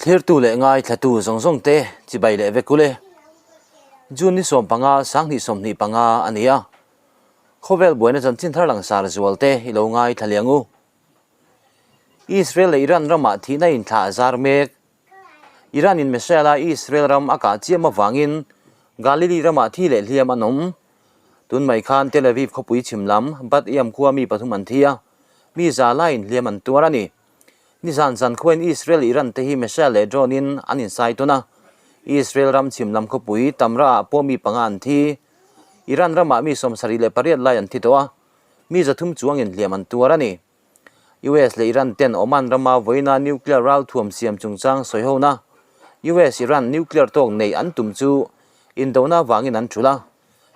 Thirtu leh ngaithlatu zawng zawng te chibai leh vek ule. June ni 15, 2025 a ni a. Khawvel buaina chanchin thar langsar zual te i lo ngaithla liang u. Israel leh Iran ramah thihna inthlah zar mek. Iran in missile a Israel ram a kah chiam avangin Galilee ramah thi leh hliam an awm. Tun mai khan Tel Aviv khawpui chhim lam Bat Yam khua mi pathum an thi a, mi za laiin hliam an tuar a ni. Nizan zan khuain Israel Iran te hi missile leh drone in an insai tawn a. Israel ram chhim lam khawpui Tamra ah pawh mi panga an thi. Iran ramah mi 78 lai an thi tawh a, mi 300 chuangin hliam an tuar a ni. US leh Iran ten Oman rama vawiina nuclear ralthuam siam chungchang sawihona, US-Iran nuclear talk neih an tum chu indona avangin an thulh a.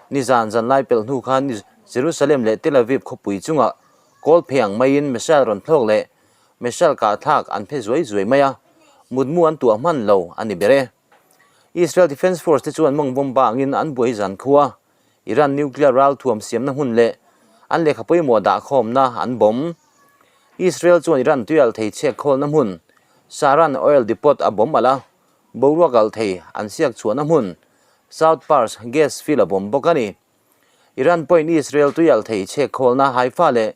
Nizan zanlai pelh hnu khan Jerusalem leh Tel Aviv khawpui chungah kawl phei ang maiin missile rawn thlawk leh missile kahthlak an phe zuai zuai mai a, mutmu an tuah hman lo a ni ber e. Israel Defence Force te chuan mawng bomb bangin an buai zan khua. Iran nuclear ralthuam siamna hmun leh an lehkha pawimawh dahkhawmna an bawm. Israel chuan Iran tuialh thei chhiat khawlna hmun Shahran oil depot a bawm alh a, boruak alh thei an siak chhuahna hmun South Pars gas field a bawm bawk a ni. Iran pawhin Israel tuialh thei chhiat khawlna Haifa leh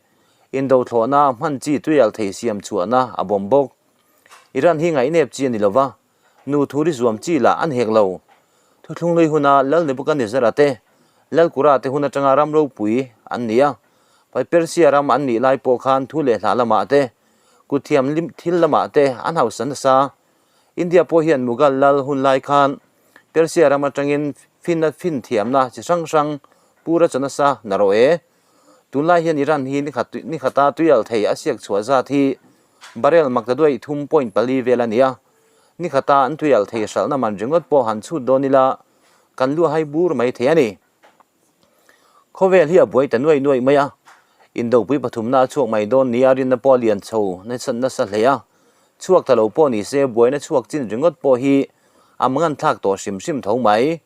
indothlawhna hman chi tuialh thei siam chhuahna a bawm bawk. Iran hi ngaihnep chi a ni lova, Nu thu ri zuam chi lah an hek lo. Thuthlung lui huna Lal Nebuchadnezzar-a te, Lal Kura te hun atanga ram ropui an ni a. Pai Persia ram an nih lai pawh khan thu leh hla lamah te, kut thiam thil lamah te an hausa nasa. India pawh hian Mughal Lal hun lai khan Persia ram atangin finna fin thiamna chi hrang hrang pur a chaw nasa na rawh e. Tunlai hian Iran hi nikhata tuial thei a siak chhuah zat hi barrel maktaduai 3.4 vel a ni a. Ni khata an tuialh thei hralhna man ringawt pawh han chhut dawn ila kan lu hai bur mai thei a ni. Khawvel hi a buai ta nuai nuai mai a, indopui pathumna a chhuak mai dawn nia rinna pawh a lian chho nasa hle a, chhuak ta lo pawh ni se buaina chhuak chin ringawt pawh hi a manganthlak tawh hrim hrim tho mai.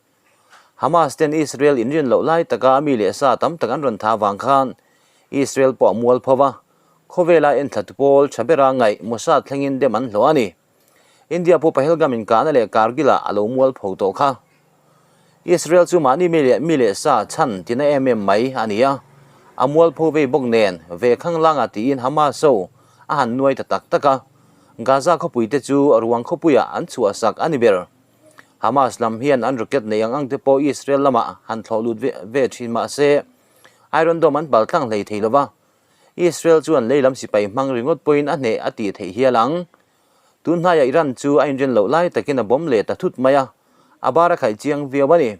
Hamas ten Israel inrin loh lai taka a mi leh sa tam tak an rawn tha avang khan Israel pawh a mual pho va, khawvela enthlatu pawl tha bera ngaih Mossad thlengin dem an hlawh a ni. India pawh Pahelgam inkahna leh Kargil-ah a lo mual pho tawh kha. Israel chu mahni mi leh mi leh sa chhan tina em em mai a ni a, a mual pho vei bawk nen ve khanglanga tiin Hamas ho a han nuai ta tak tak a, Gaza khawpui te chu ruang khawpuiah an chhuahsak a ni ber. Hamas lam hian an rocket nei ang ang te pawh Israel lamah han thlawh lut ve thin mah se Iron Dome an pal tlang hlei thei lo va, Israel chuan lei lam sipai hmang ringawt pawhin a hneh a tih theih hial ang. Tun hnaiah Iran chu a inrin loh lai takin a bawm leh ta thut mai a, a bar a khaih chiang viau a ni.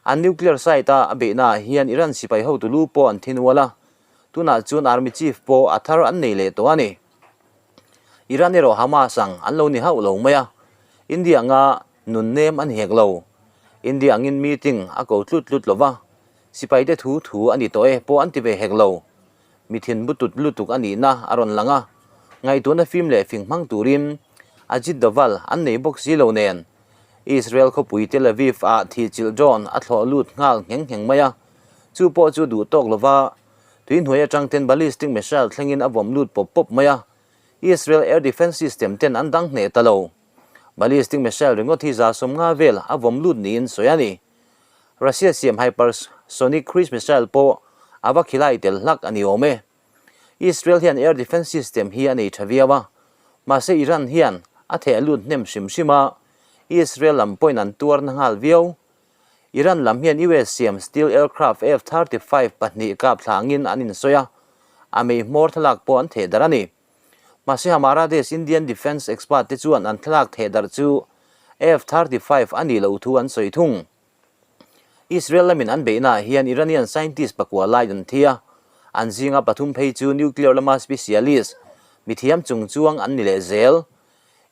An nuclear site a a beihnaah hian Iran sipai hotu lu pawh an thinual a, tunah chuan army chief pawh a thar an nei leh tawh a ni. Iran erawh Hamas ang an lo ni hauh lo mai a, India anga nun nem an hek lo. India angin meeting a ko tlut tlut lo va, sipaite thu thu a ni tawh e pawh an ti ve hek lo. Mi thin butut lutuk a nihna a rawn lang a, ngaihtuahna fim leh fing hmang turin Ajit Doval an nei bawk si lo nen. Israel khawpui Tel Aviv ah thihchilh drone a thlawh lut nghal ngheng ngheng mai a, chu pawh chu duh tawk lova tui hnuai atang ten ballistic missile thlengin a vawm lut pawp pawp mai a, Israel air defence system ten an dang hneh ta lo. Ballistic missile ringawt hi 150 vel a vawm lut niin sawi a ni. Russia siam hypersonic cruise missile pawh a va khilai tel hlak a ni awm e. Israel hian air defence system hi a nei tha viau a, mahse Iran hian a theh lut hnem hrim hrim a, Israel lam pawhin an tuar na nghal viau. Iran lam hian US siam steel aircraft F-35 pahnih kap thlangin an insawi a, a mei hmawr thlalak pawh an theh darh a ni. Mahse Hamaradesh Indian defence expert te chuan an thlalak theh darh chu F-35 a nih loh thu an sawi thung. Israel lamin an beihnaah hian Iranian scientist pakua lai an thi a, an zinga pathum phei chu nuclear lama specialist, mithiam chungchuang an ni leh zel.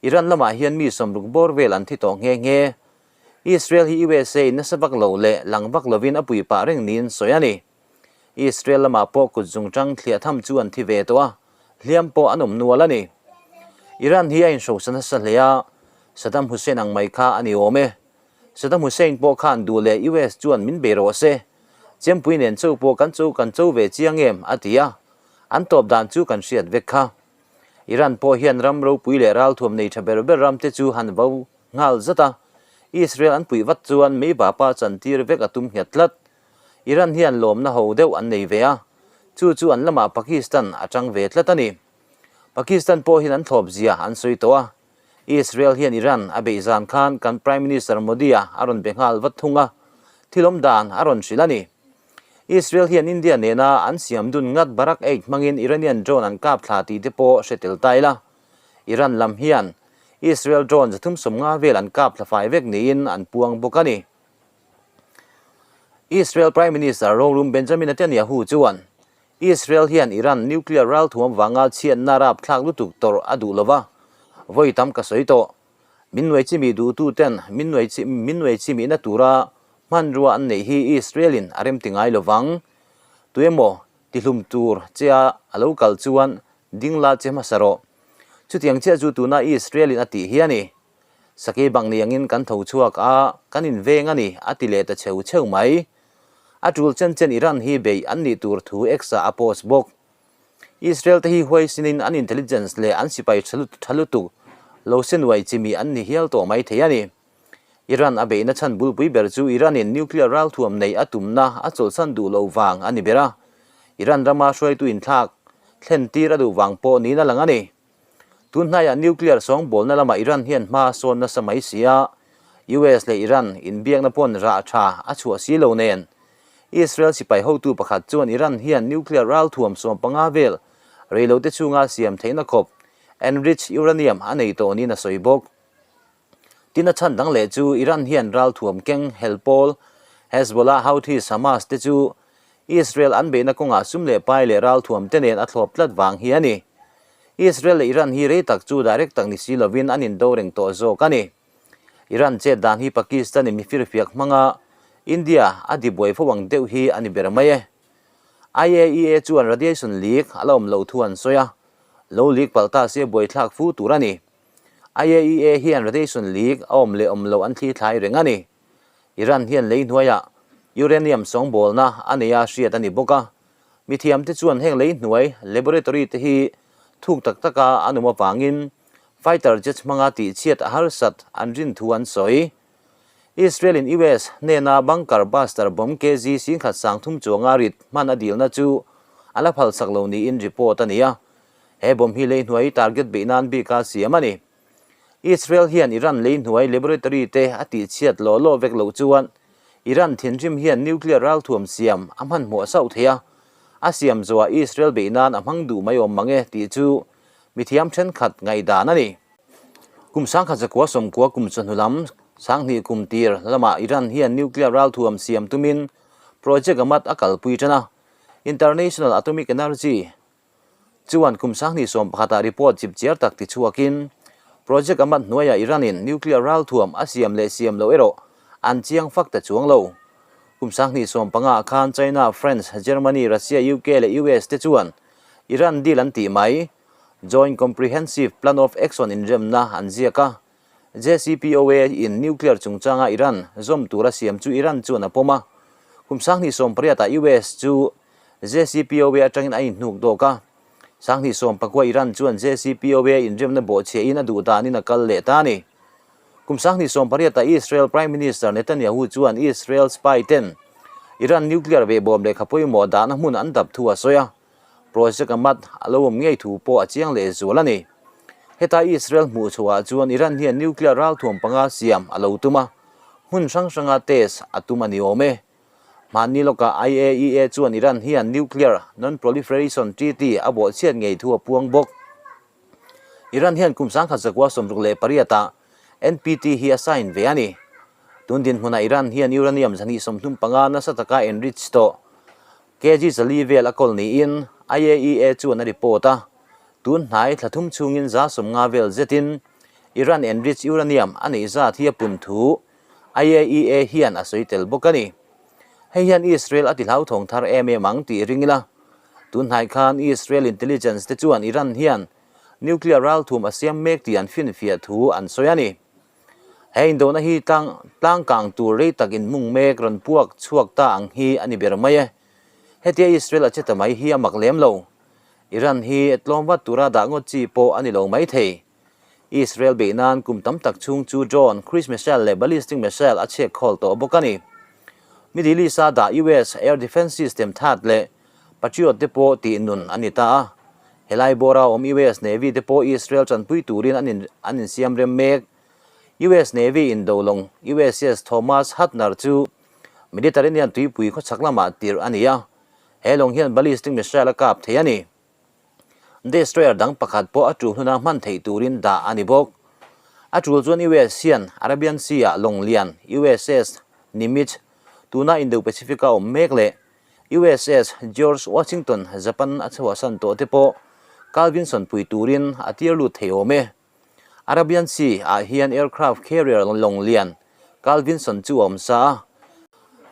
Iran lamah hian mi 60 bawr vel an thi tawh nghe nghe. Israel hi USA in nasa vak lo leh lang vak lovin a pui pah reng niin sawi a ni. Israel lamah pawh kut zungchang thliah tham chu an thi ve tawh a, hliam pawh an awm nual a ni. Iran hi a inhrosa nasa hle a, Saddam Hussein ang mai kha a ni awm e. Saddam Hussein pawh khan duh leh US chuan min bei rawh se, chempui nen cho pawh kan cho kan cho ve chiang em a ti a, an tawp dan chu kan hriat vek kha. Iran pawh hian ram ropui leh ralthuam nei tha ber ber ramte chu han vo nghal zat a, Israel an puih vat chuan mei vapa chantir vek a tum nghet tlat. Iran hian lawmna ho deuh an nei ve a, chu chu an lamah Pakistan a tang ve tlat a ni. Pakistan pawh hian an thlawp zia an sawi tawh a, Israel hian Iran a beih zan khan kan Prime Minister Modi-a a rawn be nghal vat thung a, thil awm dan a rawn hrilh a ni. Israel hian India nena an siam dun ngat Barak 8 hmangin Iranian drone an kap thla tih te pawh hre tel ta ila. Iran lam hian Israel drone 350 vel an kap thla fai vek niin an puang bawk a ni. Israel Prime Minister rorum Benjamin Netanyahu chuan Israel hian Iran nuclear ralthuam vanga chhiatna rapthlak lutuk tawrh a duh lova, vawi tam ka sawi tawh. Min nuai chimi duhtuten min nuai min nuai chimihna tura hmanrua an neih hi Israel-in a remti ngai lovang. Tuemaw tihlum tur che-a a lo kal chuan ding la che hmasa rawh. Chutiang chiah chu tuna Israel-in a tih hi a ni. Sakei bang ni angin kan tho chhuak a, kan inveng a ni, a ti leh ta cheu cheu mai. A tul chen chen Iran hi beih an nih tur thu X-ah a post bawk. Israel te hi huaisinin an intelligence leh an sipai tha lutuk lo senuai chimi an ni hial tawh mai thei a ni. Iran a beihna chhan bulpui ber chu Iran-in nuclear ralthuam neih a tumna a chawlhsan duh loh vang a ni ber a, Iran rama hruaitu inthlak thlen tir a duh vang pawh niin a lang a ni. Tun hnaiah nuclear sawngbawlna lamah Iran hian hma a sawn nasa mai si a, US leh Iran inbiakna pawn rah tha a chhuah si lo nen. Israel sipai hotu pakhat chuan Iran hian nuclear ralthuam 15 vel reilote chhunga siam theihna khawp enriched uranium a nei tawh niin a sawi bawk. Tin a chhan dang leh chu Iran hian ralthuam keng hel pawl Hezbollah, Houthis, Hamas te chu Israel an beihna kawngah sum leh pai leh ralthuam te nen a thlawp tlat vang hi a ni. Israel leh Iran hi rei tak chu direct tak ni si lovin an indo reng tawh zawk a ni. Iran chet dan hi Pakistan in mifirfiak hmanga India a dibuai fo ang deuh hi a ni ber mai e. IAEA chuan radiation leak a la awm loh thu an sawi a, lo leak palh ta se buaithlak fu tur a ni. IAEA hian radiation leak a awm leh awm loh an thli thlai reng a ni. Iran hian lei hnuaiah uranium sawngbawlna a nei a hriat a ni bawk a. Mithiamte chuan heng lei hnuai laboratory te hi thuk tak taka an awm avangin fighter jets hmanga tihchhiat a harsat an rin thu an sawi. Israel-in US hnena bunker buster bomb kg 10,300 chuanga rit hman a dilna chu a la phalsak lo niin report a ni a. He bomb hi lei hnuai target beih nan bika siam a ni. Israel hian Iran lei hnuai laboratory te a tihchhiat lawh lawh vek loh chuan Iran thinrim hian nuclear ralthuam siam a hmanhmawh sauh thei a, a siam zawhah Israel beih nan a hmang duh mai awm mang e tih chu mithiam thenkhat ngaihdan a ni. Kum 1990 kum chawhnu lam 2000 kum tir lamah Iran hian nuclear ralthuam siam tumin project a mat a kalpui tan a, International Atomic Energy Chuan kum 2011 ah report chipchiar tak ti chhuakin, project a mat hnuaiah Iran-in nuclear ralthuam a siam leh siam loh erawh an chiang fak ta chuang lo. Kum 2015 ah khan China, France, Germany, Russia, UK leh US te chuan Iran deal an tih mai, Joint Comprehensive Plan of Action inremna an ziak a. JCPOA in nuclear chungchanga Iran zawm tura siam chu Iran chuan a pawm a. Kum 2018 ah US chu JCPOA atangin a inhnuk dawk a. 2019 Iran chuan JCPOA inremna bawhchhiahin a duh danin a kal leh ta a ni. Kum 2018 ah Israel Prime Minister Netanyahu chuan Israel spy ten Iran nuclear behbawm lehkha pawimawh dahna hmun an dap thu a sawi a. Project a mat a lo awm ngei thu pawh a chiang leh zual a ni. Heta Israel hmuh chhuahah chuan Iran hian nuclear ralthuam panga siam a lo tum a, hmun hrang hranga test a tum a ni awm e. Hmanni lawkah IAEA chuan Iran hian nuclear non-proliferation treaty a bawhchhiat ngei thu a puang bawk. Iran hian kum 1968 ah NPT hi a sign ve a ni. Tun dinhmunah Iran hian uranium 235 nasa taka enrich tawh kg 4 vel a kawl niin IAEA chuan a report a. Tun hnai thla thum chhungin 150 vel zetin Iran enrich uranium a neih zat hi a pun thu IAEA hian a sawi tel bawk a ni. Hei hian Israel a ti hlauthawng thar em em ang tih ring ila. Tun hnai khan Israel intelligence te chuan Iran hian nuclear ralthum a siam mek tih an finfiah thu an sawi a ni. He indona hi tlang tlangkang tur rei tak inhmung mek rawn puak chhuak ta ang hi a ni ber mai e. Hetia Israel a che ta mai hi a mak lem lo. Iran hi tlawm vat tura dah ngawt chi pawh a ni lo mai thei. Israel beih nan kum tam tak chhung chu drone, cruise missile leh ballistic missile a chhek khawl tawh bawk a ni. Middle East-a dah US air defence system that leh Patriot te pawh tih nun a ni ta a. Helai bawra awm US Navy te pawh Israel tanpui turin an an insiam rem mek. US Navy indo lawng USS Thomas Hudner chu Mediterranean tuipui khawchhak lamah tirh a ni a. He lawng hian ballistic missile a kap thei a ni. Destroyer dang pakhat pawh a tul hnuna hman theih turin dah a ni bawk. A tul chuan US hian Arabian Sea-ah lawng lian USS Nimitz, tuna Indo-Pacific-a awm mek leh USS George Washington, Japan a chhuahsan tawh te pawh Carl Vinson pui turin a tir lut thei awm e. Arabian Sea ah hian aircraft carrier lawng lian Carl Vinson chu a awm sa a,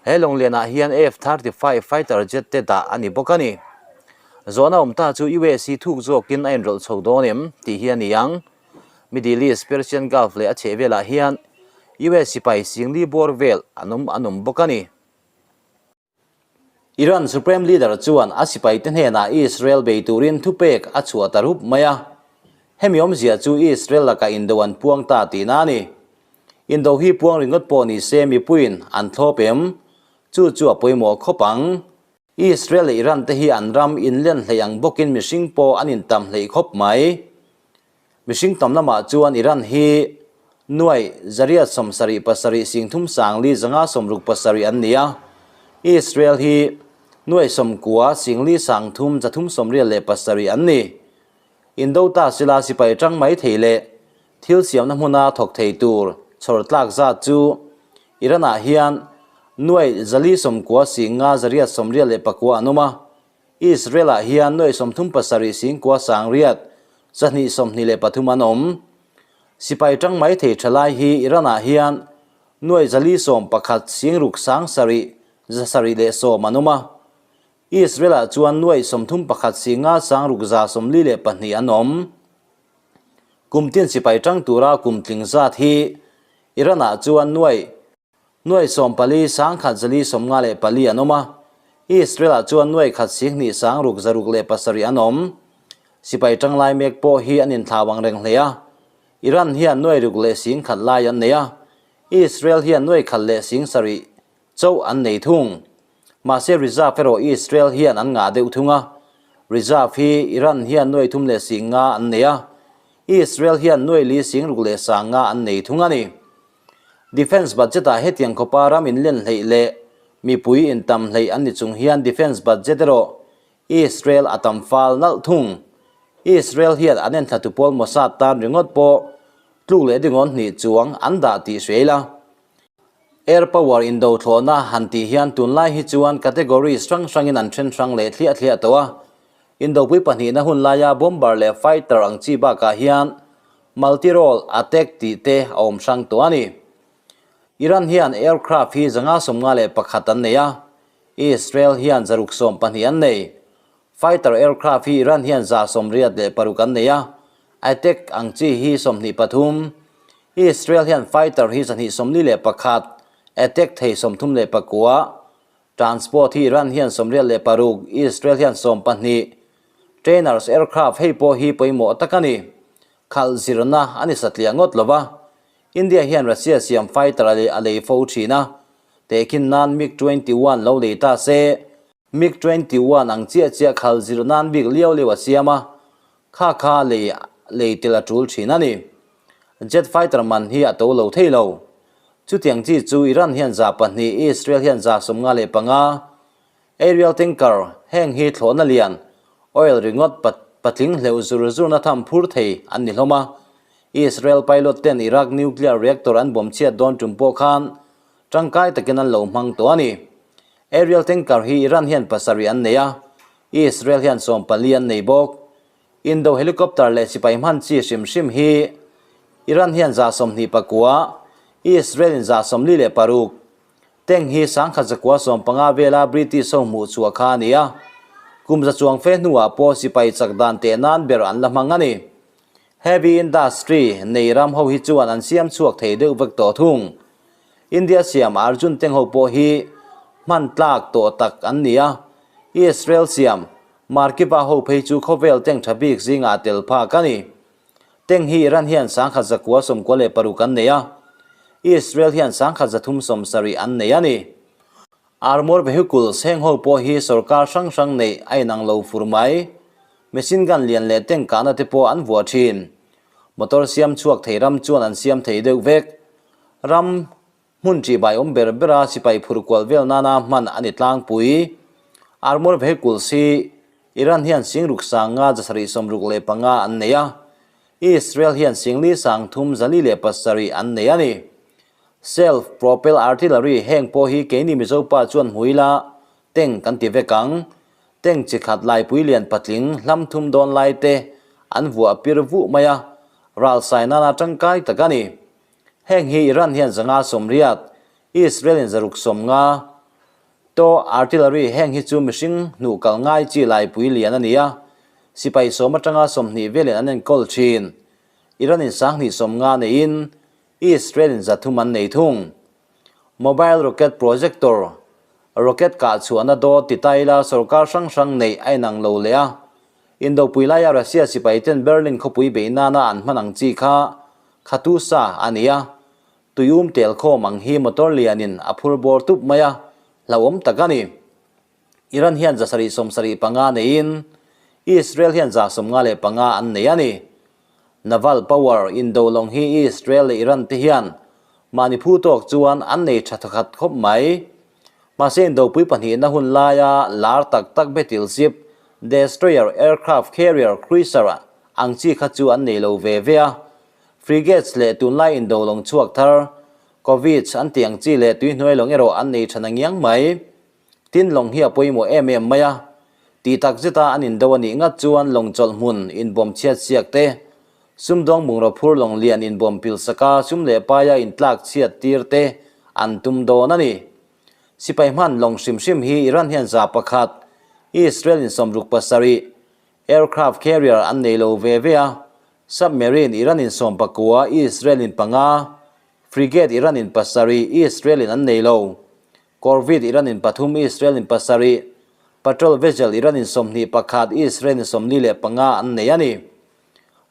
he lawng lian ah hian F-35 fighter jet te dah a ni bawk a ni. Zawhna awm ta chu US hi thuk zawkin a inrawlh chho dawn em tih hi a ni ang. Middle East, Persian Gulf leh a chhehvelah hian US sipai singli bawr vel an awm an awm bawk a ni. Iran Supreme Leader chuan a sipaite hnenah Israel bei turin thupek a chhuah ta rup mai a. Hemi awmzia chu Israel lakah indo an puang ta tihna a ni. Indo hi puang ringawt pawh ni se mipuiin an thlawp em? Chu chu a pawimawh khawp ang. Israel leh Iran te hi an ram inlen hleih ang bawkin mihring pawh an intam hleih khawp mai. Mihring tam lamah chuan Iran hi nuai zariat 77 singthum sangli zanga 67 an ni a, Israel hi nuai 90 singli sangthum 387 an ni. Indo ta sila sipai tang mai thei leh thil siamna hmuna thawk thei tur chhawr tlak zat chu Iran-ah hian nuai 490 singa 889 an awm a, Israel-ah hian nuai 37 singkua sangriat 223 an awm. Sipai tang mai thei tha lai hi Iran-ah hian nuai 411 singruk sang sarih 710 an awm a. Israel-ah chuan nuai 31 singa sangruk 142 an awm. Kum tin sipai tang tura kum tling zat hi Iran-ah chuan nuai Nuai 14 sang khat 454 an awm a, Israel-ah chuan nuai khat 2 sang ruk 607 an awm. Sipai tanglai mek pawh hi an inthlau ang reng hle a, Iran hian nuai ruk leh sing khat lai an nei a, Israel hian nuai khat leh sing sarih chauh an nei thung. Mahse reserve erawh Israel hian an ngah deuh thung a, reserve hi Iran hian nuai thum leh sing nga an nei a, Israel hian nuai li sing ruk leh sang nga an nei thung a ni. Defence budget ah hetiang khawpa ram inlen hleih leh mipui intam hleih an ni chung hian defence budget erawh Israel a tam fal nalh thung. Israel hian an enthlatu pawl Mossad tan ringawt pawh tluk leh dingawn hnih chuang an dah tih hria ila. Air power indo thlawhna han tih hian tunlai hi chuan categories hrang hrangin an then hrang leh thliah thliah tawh a. Indopui pahnihna hun laia bomber leh fighter ang chi bakah hian Multi-role attack tih te a awm hrang tawh a ni. Iran hian aircraft hi 151 an nei a, Israel hian 612 an nei. Fighter aircraft hi Iran hian 186 an nei a, attack ang chi hi 23. Israel hian fighter hi 241, attack thei 39. Transport hi Iran hian 86, Israel hian 12. Trainers aircraft hei pawh hi pawimawh tak a ni. Khalh zirna a ni satliah ngawt lo va, India hian Russia siam fighter a a lei fo thin a, tehkhin nan MiG 21 lo lei ta se, MiG 21 ang chiah chiah khalh zir nan bik liau liau a siam a, kha kha lei lei tel a tul thin a ni. Jet fighter man hi a to lo thei lo. Chutiang chi chu Iran hian 200, Israel hian 55, Aerial tanker, heng hi thlawhna lian, oil ringawt patling hleuh zur zurna tham phur thei an ni hlawm a. Israel pilot ten Iraq nuclear reactor an bomb chhiat dawn tum pawh khan tangkai takin an lo hmang tawh a ni. Aerial tanker hi Iran hian pasarih an nei a, Israel hian 14 an nei bawk. Indo helicopter leh sipai hman chi hrim hrim hi Iran hian 29, Israel in 46. Tank hi 1915 vela British ho hmuh chhuah kha a ni a, kum za chuang fe hnuah pawh sipai chak dan teh nan ber an la hmang a ni. Heavy industry nei ram ho hi chuan an siam chhuak thei deuh vek tawh thung. India siam Arjun tank ho pawh hi hman tlak tawh tak an ni a, Israel siam. Merkava ho phei chu khawvel tank tha bik zingah a tel phak a ni. Tank hi Iran hian 1996 an nei a, Israel hian 1370 an nei a ni. Armour vehicles heng ho pawh hi sorkar hrang hrang neih a inang lo fur mai. Machine gun lian leh tank kahna te pawh an vuah thin. Motor siam chhuak thei ram chuan an siam thei deuh vek. Ram hmun ṭihbai awm ber bera sipai phur kual vel nana hman a ni tlangpui. Armour vehicles hi Iran hian singruk sanga 765 an nei a, Israel hian singli 3,000 407 an nei a ni. Self propel artillery heng pawh hi keini Mizo pa chuan hmu ila tank kan ti vek ang. Tank chi khat laipui lian patling hlam thum dawn lai te an vuah pir vuh mai a, ral sai nana tangkai tak a ni. Heng hi Iran hian 580, Israel in 650. To artillery heng hi chu mihring hnuh kal ngai chi laipui lian a ni a, sipai sawm atanga 20 velin an enkawl thin. Iran in 250 neiin Israel in 300 an nei thung. Mobile rocket projector, rocket kah chhuahna dawt ti ta ila sorkar hrang hrang neih a inang lo leh a. Indopui laia Russia sipai ten Berlin khawpui beih nana an hman ang chi kha Khatusa a ni a. Tuium tel khawm ang hi motor lianin a phur bawr tup mai a, hlauhawm tak a ni. Iran hian 775 neiin Israel hian 155 an nei a ni. Naval power indo lawng hi Israel leh Iran te hian mahni phu tawk chuan an nei tha thakhat khawp mai. Mahse indopui pahnihna hun laia lar tak tak battleship, destroyer, aircraft carrier, cruiser ang chi kha chu an nei lo ve ve a. Frigates leh tunlai indo lawng chhuak thar, Corvettes an tih ang chi leh tuihnuai lawng erawh an nei tha na ngiang mai. Tin lawng hi a pawimawh em em mai a, tih tak zeta an indo a nih ngat chuan lawng chawlh hmun inbawm chhiat siak te, sumdawng bungraw phur lawng lian inbawm pil saka sum leh paia intlak chhiat tir te an tum dawn a ni. Sipai hman lawng hrim hrim hi Iran hian 100, Israel in 67, aircraft carrier an nei lo ve ve a, submarine Iran in 19, Israel in 5, frigate Iran in 7, Israel in an nei lo. Corvette Iran in 3, Israel in 7, Patrol Vessel Iran in 21, Israel in 45 an nei a ni.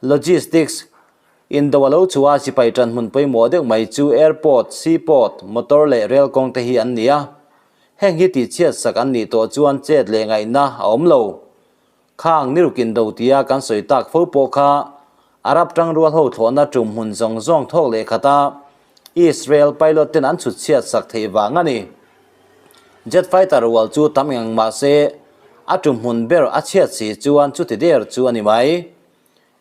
Logistics, Indo a lo chhuah a sipai tan hmun pawimawh deuh mai chu airport, seaport, motor leh rail kawng te hi an ni a. Heng hi tihchhiat sak an nih tawh chuan chet leh ngaihna a awm lo. Khang niruk indo tia kan sawi tak fo pawh kha Arab tangrual ho thlawhna tum hmun zawng zawng thawk leh khata Israel pilot ten an chhut chhiat sak theih vang a ni. Jet fighter rual chu tam eng mah se a tum hmun ber a chhiat si chuan chuti der chu a ni mai.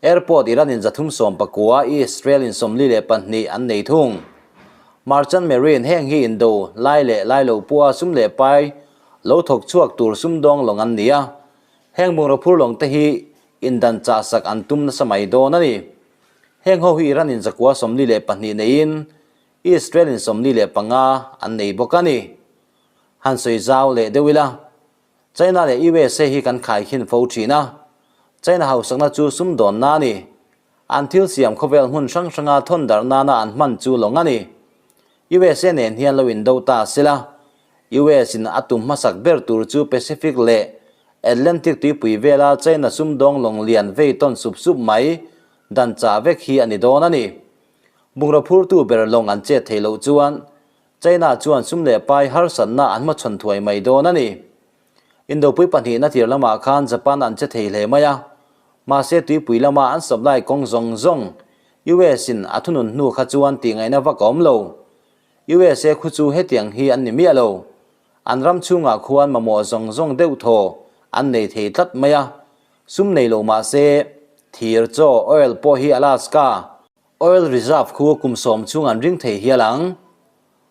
Airport Iran in 319, Israel in 42 an nei thung. Merchant Marine heng hi indo lai leh lai lo pawha sum leh pai lo thawk chhuak tur sumdawng lawng an ni a. Heng bungraw phur lawng te hi indan chah sak an tum nasa mai dawn a ni. Heng ho hi Iran in 942 neiin Israel in 45 an nei bawk a ni. Han sawi zau leh deuh ila. China leh USA hi kan khaikhin fo thin a, China hausakna chu sumdawnna a ni. An thil siam khawvel hmun hrang hranga thawn darh nana an hman chu lawng a ni. USA nen hian lo indo ta sela, US in a tum hmasak ber tur chu Pacific leh Atlantic tuipui vela China sumdawng lawng lian vei tawn sup sup mai dan chah vek hi a ni dawn a ni. Bungraw phurtu ber lawng an chet theih loh chuan China chuan sum leh pai harsatna an hmachhawn thuai mai dawn a ni. Indopui pahnihna tir lamah khan Japan an che thei hle mai a, mahse tuipui lama an supply kawng zawng zawng US in a thunun hnu kha chuan tihngaihna vak a awm lo. USA khu chu hetiang hi an ni miah lo. An ram chhungah khuan mamawh zawng zawng deuh thaw an nei thei tlat mai a, sum nei lo mahse thir chaw oil pawh hi Alaska, Oil reserve khu kum 10 chhung an ring thei hial ang.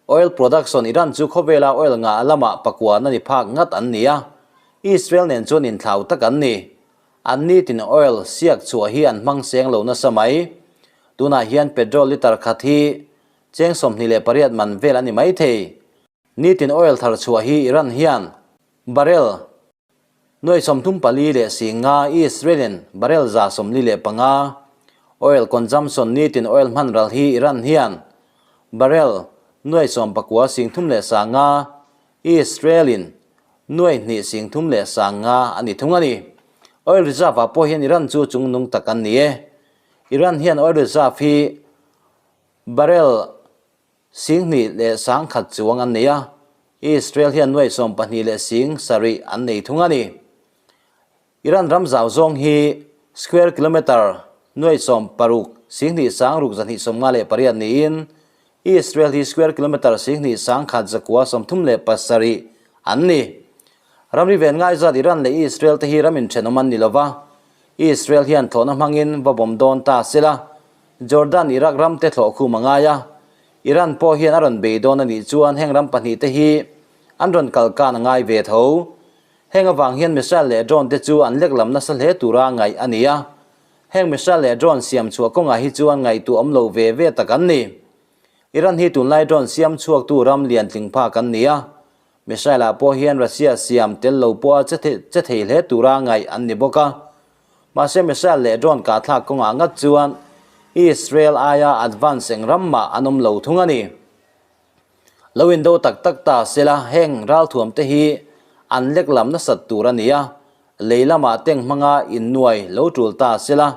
Oil production Iran chu khawvela oil ngah lamah pakua na ni phak ngat an ni a, Israel nen chuan inthlau tak an ni. An nitin oil siak chhuah hi an hmang seng lo nasa mai. Tunah hian petrol litre khat hi cheng 28 man vel a ni mai thei. Nitin oil thar chhuah hi Iran hian barrel 34,000, Israel in barrel 145. Oil consumption nitin oil hman ral hi Iran hian barrel 90,300, Israel in 2,350 a ni thung a ni. Oil reserve ah pawh hian Iran chu chungnung tak an ni e. Iran hian oil reserve hi barrel 20 leh 10,000 chuang an nei a, Israel hian nuai 12 leh 7,000 an nei thung a ni. Iran ram zau zawng hi square kilometre nuai 16 2 sang ruk 200 58 niin Israel hi square kilometre 2 1,000 zakua 37 an ni. Ramri ven ngai zat Iran leh Israel te hi ram inthenawm an ni lova, Israel hian thlawhna hmangin va bawm dawn ta sela, Jordan Iraq ram te thlawh khum a ngai a, Iran pawh hian a rawn bei dawn a nih chuan heng ram pahnih te hi an rawn kal kan a ngai ve tho. Heng avang hian missile leh drone te chu an lek lam nasa hle tura ngaih a ni a, heng missile leh drone siam chhuah kawngah hi chuan ngaihtuah awm lo ve ve tak an ni. Iran hi tunlai drone siam chhuaktu ram lian tling phak an ni a, Missile ah pawh hian Russia siam tel lo pawha che thei hle tura ngaih an ni bawk a. Mahse missile leh drone kahthlak kawngah ngat chuan Israel aia advance eng ram mah an awm lo thung a ni. Lo indo tak tak ta sela heng ralthuam te hi an lek lam nasat tur a ni a, lei lamah tank hmanga innuai lo tul ta sela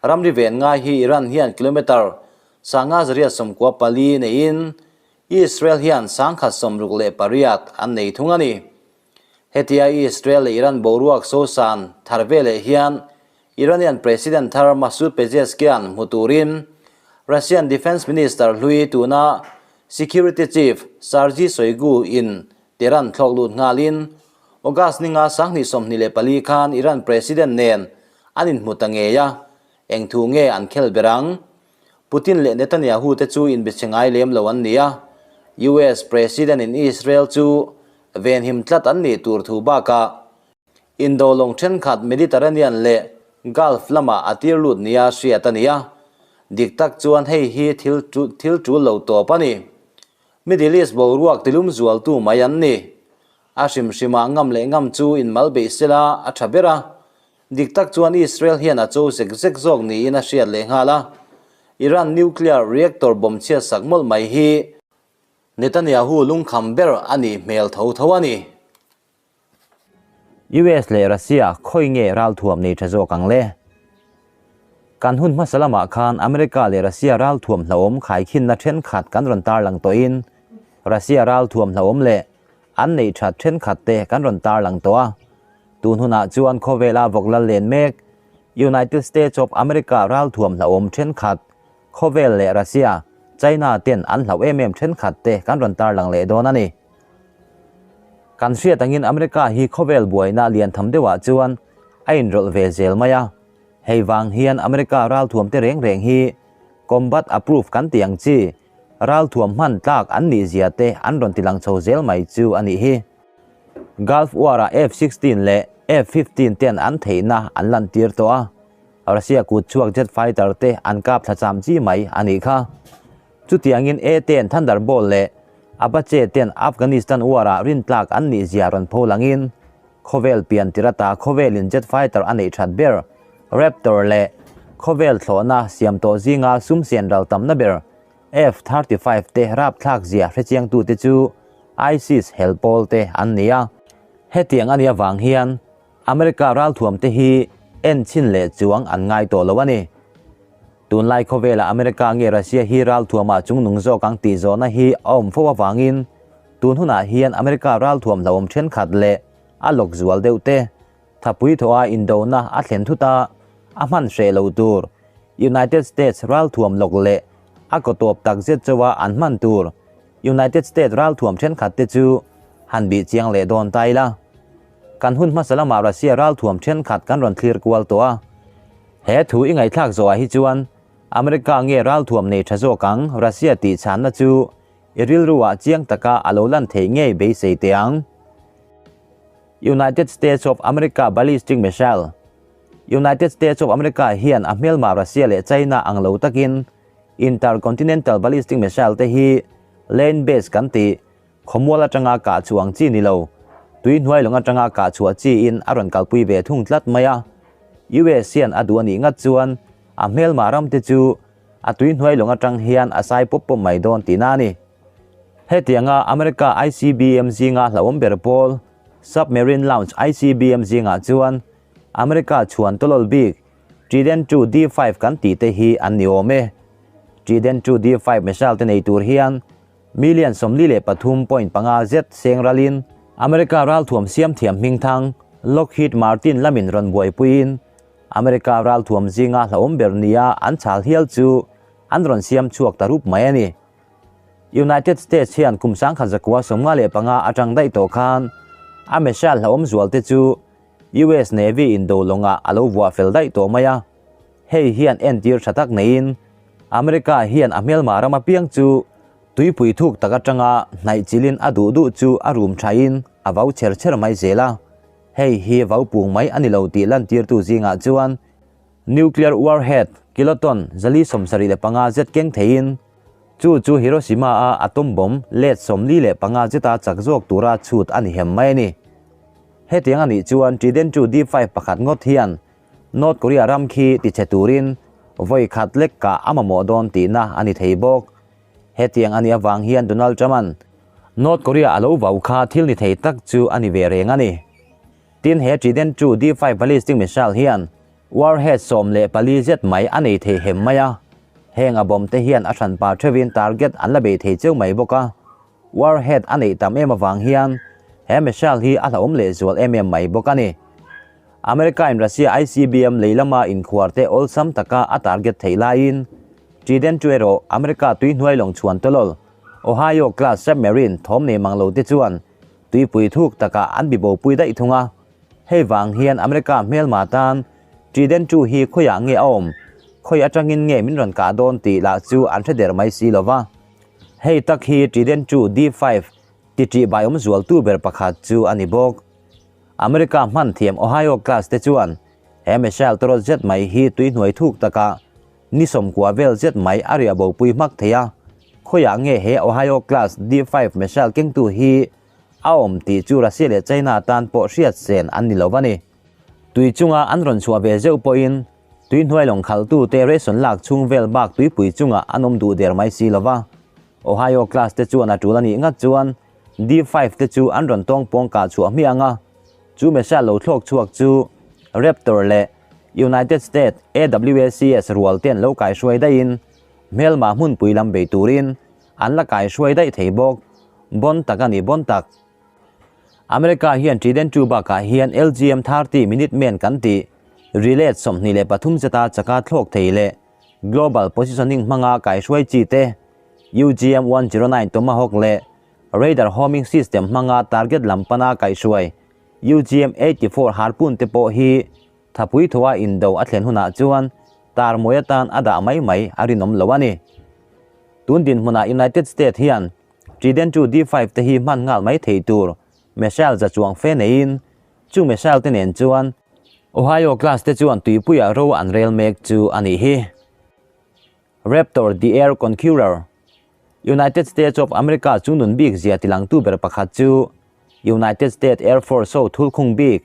ramri ven ngai hi Iran hian kilometre 594 neiin Israel hian 168 an nei thung a ni. Hetia Israel leh Iran boruak sosan thar veleh hian Iranian President thar Masoud Pezeshkian hmu turin Russian Defence Minister hlui tuna Security Chief Sergei Shoigu in Tehran thlawk lut nghalin August ninga 2024 khan Iran President nen an inhmu ta ngei a, eng thu nge an khel ber ang? Putin leh Netanyahu te chu inbichhe ngai lem lo an ni a, US President in Israel chu venhim tlat an nih tur thu bakah Indo lawng thenkhat Mediterranean leh Gulf lamah a tir lut nia hriat a ni a, dik tak chuan hei hi thil thil tul lo tawp a ni. Middle East boruak tilum zualtu mai an ni. A hrim hrimah ngam leh ngam chu inmal beih sela a tha ber a, Dik tak chuan Israel hian a cho zek zek zawk niin a hriat leh nghal a, Iran nuclear reactor bomb chhiat sak mawlh mai hi Netanyahu lungkham ber a nih hmel tho tho a ni. US leh Russia khawi nge ralthuam nei tha zawk ang le? Kan hun hmasa lamah khan America leh Russia ralthuam hlauhawm khaikhinna thenkhat kan rawn tarlang tawhin Russia ralthuam hlauhawm leh an neih that thenkhat te kan rawn tarlang tawh a. Tun hunah chuan khawvela vawk lal len mek United States of America ralthuam hlauhawm thenkhat, khawvel leh Russia, China ten an hlauh em em thenkhat te kan rawn tarlang leh dawn a ni. Kan hriat angin America hi khawvel buaina lian tham deuhah chuan a inrawlh ve zel mai a. Hei vang hian America ralthuam te reng reng hi combat approved kan tih ang chi ralthuam hman tlak an nih zia te an rawn ti lang chho zel mai chu a nih hi. Gulf War-ah F-16 leh F-15 ten an theihna an lantir tawh a, Russia kut chhuak jet fighter te an kap thla cham chi mai a nih kha. Chutiangin A-ten Thunderbolt leh Apache ten Afghanistan War-ah rintlak an nih zia rawn pho langin khawvel pian tir ata khawvelin jet fighter a neih that ber Raptor leh khawvel thlawhna siam tawh zinga sum sian ral tamna ber F-35 te rapthlak zia hrechiangtute chu ISIS hel pawl te an ni a. Hetiang a nih avang hian America ralthuam te hi en chhin leh chuang an ngai tawh lo a ni. Tunlai khawvelah America nge Russia hi ralthuamah chungnung zawk ang tih zawhna hi a awm fo avangin tun hunah hian America ralthuam hlauhawm thenkhat leh a lawk zual deuh te Thapui thawha indona a thlen thut a, a hman hreh lo tur United States ralthuam lawk leh a kaw tawp tak zet chauha an hman tur United States ralthuam thenkhat te chu han bih chiang leh dawn ta ila. Kan hun hmasa lamah Russia ralthuam thenkhat kan rawn thlir kual tawh a. He thu i ngaihthlak zawhah hi chuan America nge ralthuam nei tha zawk ang Russia tih chhanna chu i rilruah chiang taka a lo lan theih ngei beisei teh ang. United States of America Ballistic Missile United States of America hian a hmelma Russia leh China ang lo takin Intercontinental Ballistic Missile te hi land base kan tih khawmual atanga kah chhuah ang chi ni lo, tui hnuai lawng atanga kah chhuah chi in a rawn kalpui ve thung tlat mai a. US hian a duh a nih ngat chuan a hmelma ram te chu a tui hnuai lawng atang hian a sai pawp pawp mai dawn tihna a ni. Hetianga America ICBM zinga hlauhawm ber pawl Submarine Launch ICBM zingah chuan America chhuan tawlawl bik Trident ii D-five kan tih te hi an ni awm e. Trident ii D-five missile te nei tur hian million 43.5 zet seng ralin America ralthuam siam thiam hmingthang Lockheed Martin lamin rawn buaipuiin America ralthuam zinga hlauhawm ber nia an chhal hial chu an rawn siam chhuak ta rup mai a ni. United States hian kum 1995 atang daih tawh khan a missile hlauhawm zual te chu US Navy in do lawngah a lo vuah fel daih tawh mai a, hei hian entir tha tak neiin America hian a hmelma ram apiang chu tuipui thuk tak atanga hnaih chilin a duh duh chu a rum thain a vau chher chher mai zel a, hei hi vau pung mai a ni lo tih lantirtu zingah chuan Nuclear warhead kiloton 475 zet keng theiin chu chu Hiroshima-a atom bomb let 45 zeta chak zawk tura chhut a ni hem mai a ni. Hetiang a nih chuan Trident ii D-five pakhat ngawt hian North Korea ram khi tichhe turin vawi khat lek kah a mamawh dawn tihna a ni thei bawk. Hetiang a nih avang hian Donald Trump-a'n North Korea a lo vau kha thil ni thei tak chu a ni ve reng a ni. Tin, he Trident ii D-five ballistic missile hian warhead 14 zet mai a nei thei hem mai a. Heng a bomb te hian a hranpa theuhin target an la bei thei cheu mai bawk a. Warhead a neih tam em avang hian he missile hi a hlauhawm lehzual em em mai bawk a ni. America in Russia ICBM lei lama inkhuar te awlsam taka a target theih laiin Trident chu erawh America tuihnuai lawng chhuan tawlawl Ohio class submarine thawm nei mang lo te chuan tuipui thuk takah an bibopui daih thung a. Hei vang hian America hmelma tan Trident chu hi khawiah nge a awm, khawi atangin nge min rawn kah dawn tih lah chu an hre der mai si lova. Hei tak hi Trident chu D-five ti ṭih baiawm zualtu ber pakhat chu a ni bawk. America hman thiam Ohio class te chuan he missile tawrawt zet mai hi tui hnuai thuk takah ni 90 vel zet mai a riah bopui hmak thei a. Khawiah nge he Ohio class D-five missile kengtu hi a awm tih chu Russia leh China tan pawh hriat sen an ni lo a ni. Tui chunga an rawn chhuah ve zeuh pawhin tui hnuai lawng khalhtute ration lak chhung vel bak tuipui chungah an awm duh der mai si lo va. Ohio class te chuan a tul a nih ngat chuan D-five te chu an rawn tawng pawng kah chhuah hmiah ang a, chu missile lo thlawk chhuak chu Raptor leh United States AWACS rual ten lo kaihruai daihin hmelma hmunpui lam bei turin an la kaihruai daih thei bawk. Bon tak a ni bon tak. America hian Trident ii bakah hian LGM 30 Minuteman kan tih relay 23 zeta chaka thlawk thei leh Global Positioning hmanga kaihruai chi te, UGM 109 Tomahawk leh Radar Homing System hmanga target lam pana kaihruai UGM 84 Harpoon te pawh hi thapui thawha indo a thlen hunah chuan tar mawi atan a dah mai mai a rinawm lo a ni. Tun dinhmunah United States hian Trident ii D-five te hi hman nghal mai thei tur missile za chuang fe neiin chu missile te nen chuan Ohio class te chuan tuipuiah ro an rel mek chu a nih hi. Raptor the Air Conqueror, United States of America chu nun bik zia tilangtu ber pakhat chu United States Air Force ho thulkhung bik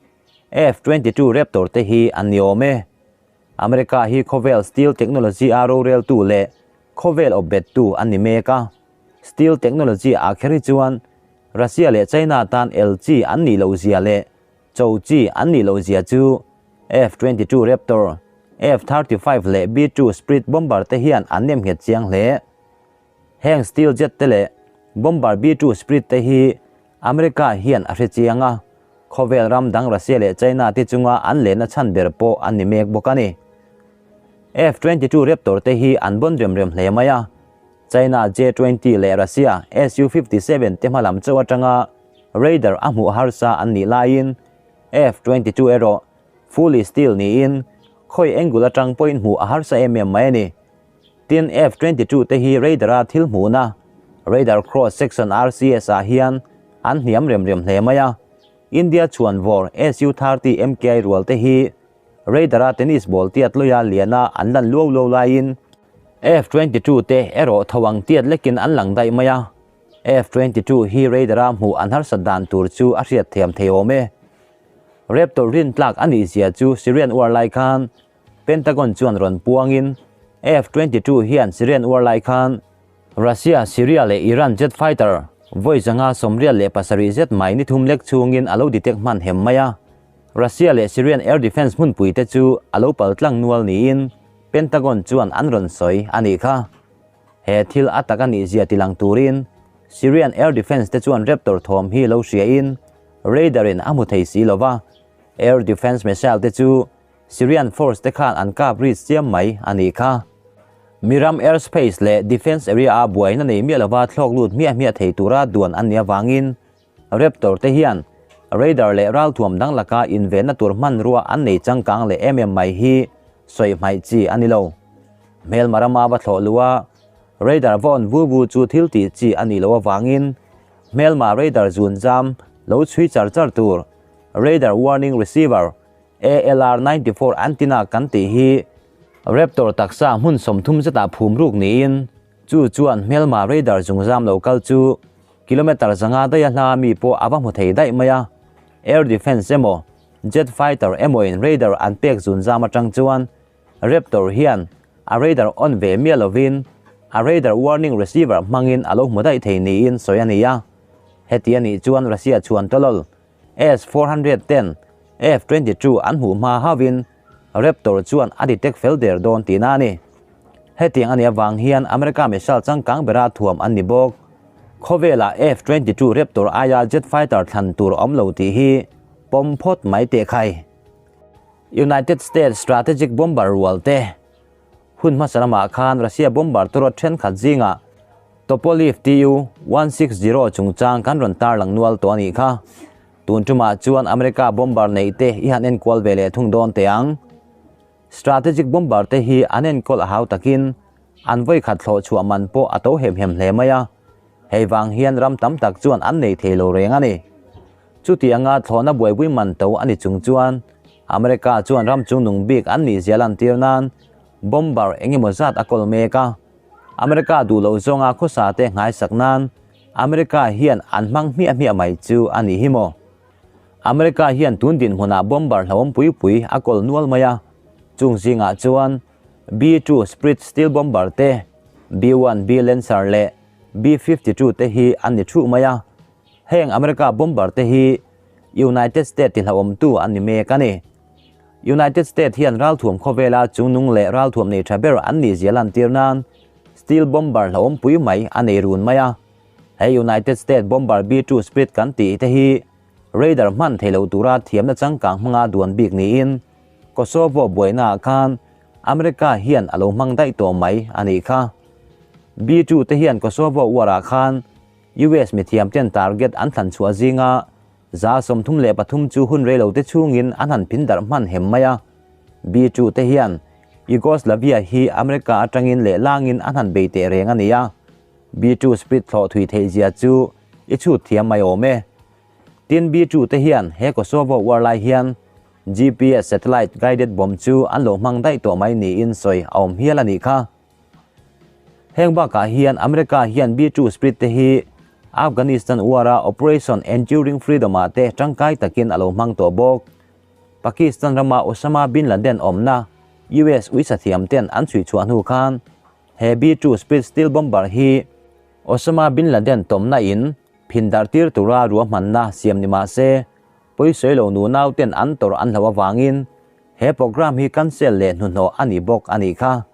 F-22 Raptor te hi an ni awm e. America hi khawvel steel technology a roreltu leh khawvel awpbettu an ni mek a. Steel technology ah kher hi chuan Russia leh China tan el chi an nih loh zia leh cho chi an nih loh zia chu F-22 Raptor, F-35 leh B-2 Spirit bomber te hian an nem nghet chiang hle. Heng steel jet te leh bomber B-2 Spirit te hi America hian a hre chiang a, khawvel ram dang Russia leh China te chunga an lenna chhan ber pawh an ni mek bawk a ni. F-22 Raptor te hi an bon rem rem hle mai a, China J-20 leh Russia Su-57 te hmalam chauh atanga radar a hmuh harsa an nih laiin F-22 erawh fully steel niin khawi angle atang pawhin hmuh a harsa em em mai a ni. Tin, F-22 te hi radar-a thil hmuhna, radar cross section RCS ah hian an hniam rem rem hle mai a. India chhuan vawr Su-30 MKI rual te hi radar-a tennis ball tiat lawia liana an lan luau luau laiin F-22 te erawh tho ang tiat lekin an lang daih mai a. F-22 hi radar-a hmuh an harsat dan tur chu a hriat thiam thei awm e. Raptor rin tlak a nih zia chu Syrian war lai khan Pentagon chuan rawn puangin F-22 hian Syrian war lai khan Russia, Syria leh Iran jet fighter vawi 187 zet mai ni thum lek chhungin a lo detect hman hem mai a. Russia leh Syrian air defence hmunpui te chu a lo pal tlang nual niin Pentagon chuan an rawn sawi a nih kha. He thil a tak a nih zia tilang turin Syrian air defence te chuan Raptor thawm hi lo hriain radar in a hmu thei si lo va, air defence missile te chu Syrian force te khan an kap ri chiam mai a nih kha. Miram airspace leh defence area a buaina nei miah lova thlawk lut hmiah hmiah thei tura duan an nih avangin Raptor te hian radar leh ralthuam dang laka invenna tur hmanrua an nei changkang leh em em mai hi sawi hmaih chi a ni lo. Hmelma rama va thlawh luh a, radar va on vu vu chu thil tih chi a nih loh avangin hmelma radar zun zam lo chhui char char tur radar warning receiver ALR 94 antenna kan tih hi Raptor taksa hmun 30 zetah phum ruk niin chu chuan hmelma radar zungzam lo kal chu kilometre 500 daiha hla mi pawh a va hmu thei daih mai a. Air defence emaw jet fighter emawin radar an pek zunzam atang chuan Raptor hian a radar on ve miah lovin a radar warning receiver hmangin a lo hmu daih thei niin sawi a ni a. Heti a nih chuan Russia chhuan tawlawl S-400 ten F-22 an hmuh hma hauhin Raptor chuan a detect fel der dawn tihna a ni. Hetiang a nih avang hian America missile changkang bera thuam an ni bawk. Khawvelah F-22 Raptor aia jet fighter thlan tur a awm lo tih hi pawm phawt mai teh khai. United States strategic bomber rual te hun hmasa lamah khan Russia bomber tawrawt thenkhat zingah Tupolev Tu-160 chungchang kan rawn tarlang nual tawh a nih kha. Tun tumah chuan America bomber neih te i han enkual ve leh thung dawn teh ang. Strategic bomber te hi an enkawl a hau takin an vawi khat thlawh chhuah man pawh a to hem hem hle mai a. Hei vang hian ram tam tak chuan an nei thei lo reng a ni. Chuti anga thlawhna buaipui man to a ni chung chuan America chuan ram chungnung bik an nih zia lantir nan bomber eng emaw zat a kawl mek a. America duh loh zawnga khawsa te nghaisak nan America hian an hmang hmiah hmiah mai chu a nih hi maw? America hian tun dinhmunah bomber hlauhawm pui pui a kawl nual mai a, chung zingah chuan B-2 Spirit stealth bomber te, B-1B Lancer leh B-52 te hi an ni thuh mai a. Heng America bomber te hi United States ti hlauhawmtu an ni mek a ni. United States hian ralthuam khawvela chungnung leh ralthuam nei tha ber an nih zia lantir nan stealth bomber hlauhawm pui mai a nei run mai a. He United States bomber B-2 Spirit kan tih te hi radar hman thei lo tura thiamna changkang hmanga duan bik niin Kosovo buainaah khan America hian a lo hmang daih tawh mai a nih kha. B-2 te hian Kosovo war-ah khan US mithiam ten target an thlan chhuah zinga 33% chu hun rei lo te chhungin an han phin darh hman hem mai a. B-2 te hian Yugoslavia hi America atangin leh langin an han bei teh reng a ni a. B-2 Spirit thlawh thui theih zia chu i chhut thiam mai awm e. Tin B-2 te hian he Kosovo war lai hian GPS satellite guided bomb chu an lo hmang daih tawh mai niin sawi a awm hial a nih kha. Heng bakah hian America hian B-2 Spirit te hi Afghanistan war-a Operation Enduring Freedom-ah te tangkai takin a lo hmang tawh bawk. Pakistan rama Osama bin Laden awmna US uisathiam ten an chhui chhuah hnu khan he B-2 Spirit stealth bomber hi Osama bin Laden tawmna in phin darh tir tura ruahmanna siam ni mah se pawisawi lo nunau ten an tawrh an hloh avangin he program hi cancel leh hnuhnawh a ni bawk a nih kha.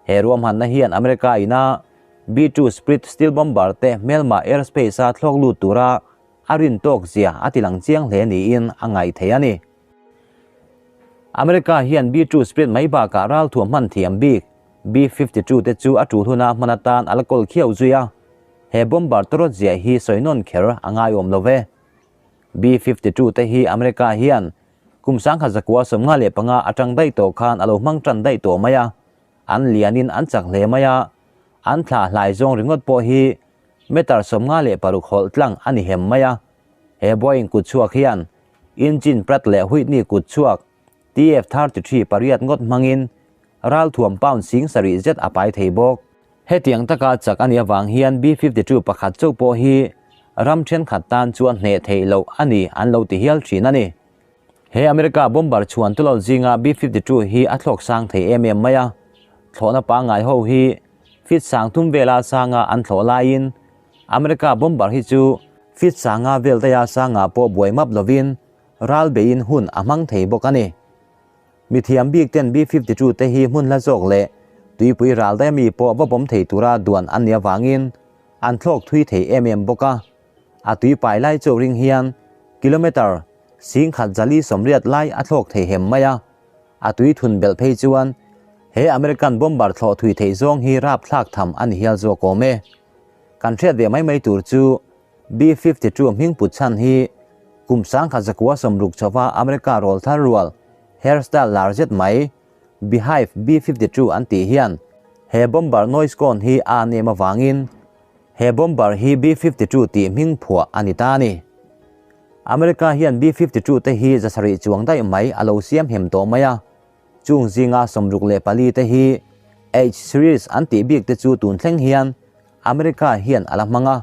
He ruahmanna hian America ina B-2 Spirit stealth bomber te hmelma airspace-a thlawk lut tura a rin tawk zia a tilang chiang hle niin a ngaih thei a ni. America hian B-2 Spirit mai bakah ralthuam hman thiam bik B-52 te chu a tul huna hman atan a la kawl khiau zui a, he bomber tawrawt zia hi sawi nawn kher a ngaiawm lo ve. B-52 te hi America hian kum 1995 atang daih tawh khan a lo hmang tan daih tawh mai a, an lianin an chak hle mai a, an thla hlai zawng ringawt pawh hi meter 56 hawlh tlang a ni hem mai a. He Boeing kut chhuak hian engine Pratt leh Whitney kut chhuak TF-33 pariat ngawt hmangin ralthuam pound 7000 zet a pai thei bawk. Hetiang taka chak a nih avang hian B-52 pakhat chauh pawh hi ram thenkhat tan chuan hneh theih loh a ni an lo ti hial thin a ni. He America bomber chhuan tulawl zinga B-52 hi a thlawk sang thei em em mai a, thlawhna pangngai ho hi feet 3000 vela sanga an thlawh laiin America bomber hi chu feet 500 vel daia sanga pawh buai map lovin ral beiin hun a hmang thei bawk a ni. Mithiam bik ten B-52 te hi hmun hla zawk leh tuipui ral daih ami pawh va bawm thei tura duan an nih avangin an thlawk thui thei em em bawk a. A tui pai lai chauh ring hian kilometre 10,000 zali 80 lai a thlawk thei hem mai a. A tui thun belh phei chuan he American bomber thlawh thui theih zawng hi rapthlak tham a ni hial zawk awm e. Kan hriat ve mai mai tur chu B-52 hming put chhan hi kum 1960 chauha America rawlthar rual hairstyle lar zet mai Beehive B-52 an tih hian he bomber noise cone hi a nem avangin he bomber hi B-52 tih hming phuah a ni ta a ni. America hian B-52 te hi 700 chuang daih mai a lo siam hem tawh mai a, chung zinga 64 te hi H-series an tih bik te chu tun thleng hian America hian a la hmang a.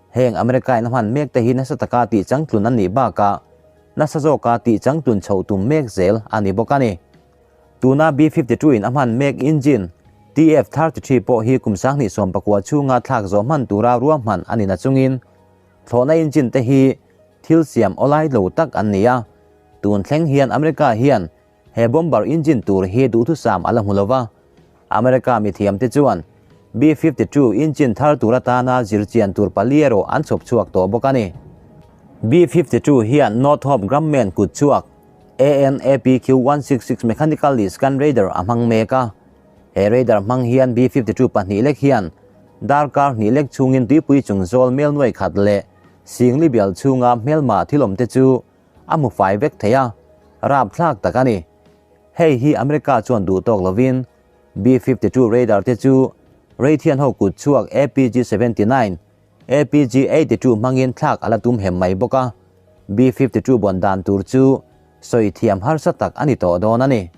Heng America in a hman mek te hi nasa taka tih changtlun an nih bakah nasa zawka tih changtlun chhoh tum mek zel a ni bawk a ni. Tuna B-52 in a hman mek engine TF-33 pawh hi kum 2019 chhunga thlak zawh hman tura ruahman a ni nachungin thlawhna engine te hi thil siam awlai lo tak an ni a. Tun thleng hian America hian He bomber engine tur hi duhthusam a la hmu lo va, America mithiamte chuan B-52 engine thar tur atana zirchian tur pali erawh an chhawp chhuak tawh bawk a ni. B-52 hian Northrop Grumman kut chhuak AN/APQ-166 Mechanically Scan Radar a hmang mek a. He radar hmang hian B-52 pahnih lek hian darkar hnih lek chhungin tuipui chung zawl mel nuai khat leh singli bial chhunga hmelma thil awmte chu a hmu fai vek thei a, rapthlak tak a ni. Hei hi America chuan duh tawk lovin B-52 radar te chu Raytheon ho kut chhuak APG-79, APG-82 hmangin thlak a la tum hem mai bawk a, B-52 bawn dan tur chu sawi thiam harsa tak a ni tawh dawn a ni.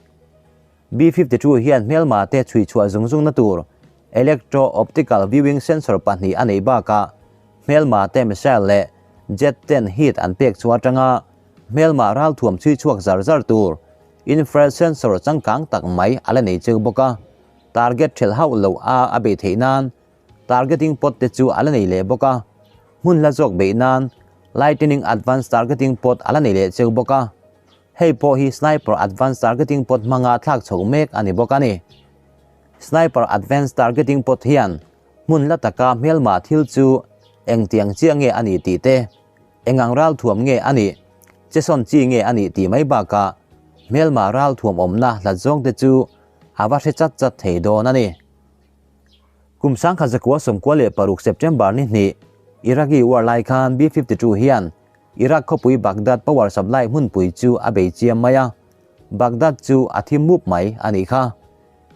B-52 hian hmelma te chhui chhuah zung zungna tur Electro-Optical Viewing Sensor pahnih a neih bakah hmelma te missile leh jet ten heat an pek chu atanga hmelma ralthuam chhui chhuak zar zar tur infrared sensor changkang tak mai a la nei cheu bawk a, target thelh hauh loh a a beih theih nan targeting pod te chu a la nei leh bawk a, hmun hla zawk beih nan Lightning Advanced Targeting Pod a la nei leh cheu bawk a. Hei pawh hi Sniper Advanced Targeting Pod hmanga thlak chhoh mek a ni bawk a ni. Sniper Advanced Targeting Pod hian hmun la taka hmelma thil chu engtiang chiah nge a nih tih te, engang ralthuam nge a nih, chesawn chi nge a nih tih mai bakah hmelma ralthuam awmna hlat zawng te chu a va hre chat chat thei dawn a ni. Kum 1996 September ni hnih Iraqi war lai khan B-52 hian Iraq khawpui Baghdad power supply hmunpui chu a bei chiam mai a, Baghdad chu a thi mup mai a nih kha.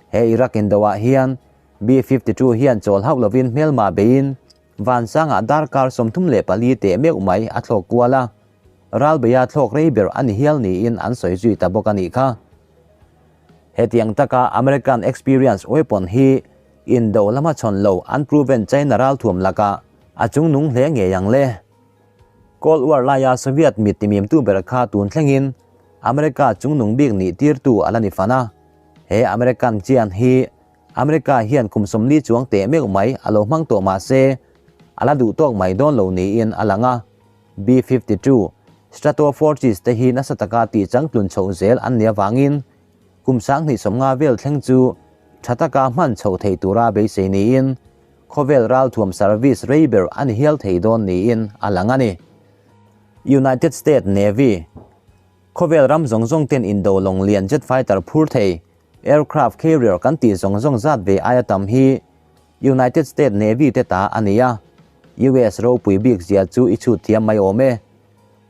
He Iraq indoah hian B-52 hian chawl hauh lovin hmelma beiin vansangah darkar 34 teh meuh mai a thlawk kual a, ralbeia thlawk rei ber a ni hial niin an sawi zui ta bawk a nih kha. Hetiang taka American experience weapon hi indo lama chhawn lo unproven China ralthuam lakah a chungnung hle ngei ang le. Cold War laia Soviet mit timimtu ber kha tun thlengin America chungnung bik nih tirtu a la ni fan a. He American chian hi America hian kum 40 chuang teh meuh mai a lo hmang tawh mah se a la duh tawk mai dawn lo niin a lang a. B-52 Stratofortress te hi nasa taka tih changtlun chhoh zel an nih avangin kum 2050 vel thleng chu tha taka hman chhoh thei tura beisei niin khawvel ralthuam service rei ber a ni hial thei dawn niin a lang a ni. United States Navy, Khawvel ram zawng zawng ten indo lawng lian jet fighter phur thei aircraft carrier kan tih zawng zawng zat ve aia tam hi United States Navy te ta a ni a, US ropui bik zia chu i chhut thiam mai awm e.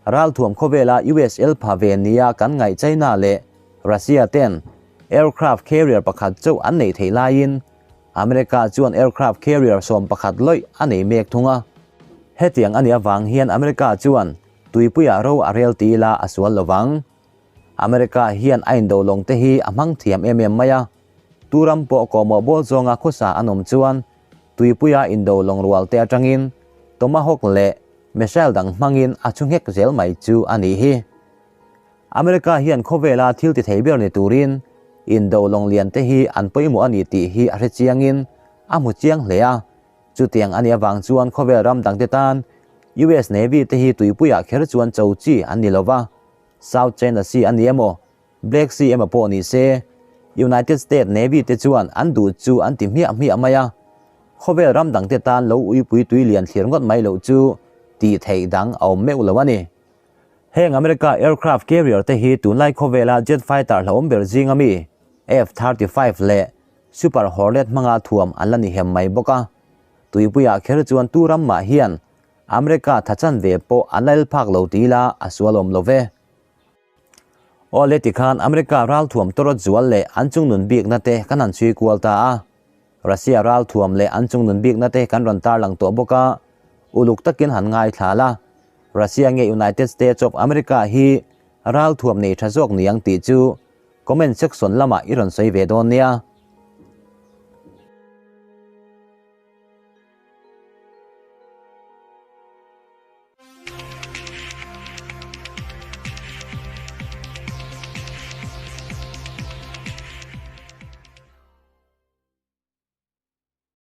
Ralthuam khawvela US el pha ve nia kan ngaih China leh Russia ten aircraft carrier pakhat chauh an neih theih laiin America chuan aircraft carrier 11 lawih a nei mek thung a. Hetiang a nih avang hian America chuan tuipuiah ro a rel ti ila a sual lovang. America hian a indo lawng te hi a hmang thiam em em mai a. Tu ram pawh kawhmawh bawl zawnga khawsa an awm chuan tuipuia indo lawng rual te atangin Tomahawk leh missile dang hmangin a chhu nghek zel mai chu a nih hi. America hian khawvela thil ti thei ber ni turin indo lawng lian te hi an pawimawh a ni tih hi a hre chiangin a hmu chiang hle a. Chutiang a nih avang chuan khawvel ram dangte tan US Navy te hi tuipuiah kher chuan cho chi an ni lova. South China Sea a ni emaw, Black Sea emaw pawh ni se, United States Navy te chuan an duh chu an ti hmiah hmiah mai a. Khawvel ram dangte tan lo uipui tui lian thlir ngawt mai loh chu tih theih dang a awm meuh lo a ni. Heng America aircraft carrier te hi tunlai khawvela jet fighter hlauhawm ber zinga mi F-35 leh Super Hornet hmanga thuam an la ni hem mai bawk a. Tuipuiah kher chuan tu ram mah hian America tha chan ve pawh an la el phak lo ti ila a sual awm lo ve. Aw le tikhan America ralthuam tawrawt zual leh an chungnun bikna te kan han chhui kual ta a. Russia ralthuam leh an chungnun bikna te kan rawn tarlang tawh bawk a, uluk takin han ngaithla la. Russia nge United States of America hi ralthuam nei tha zawk ni ang tih chu comment section lamah i rawn sawi ve dawn nia.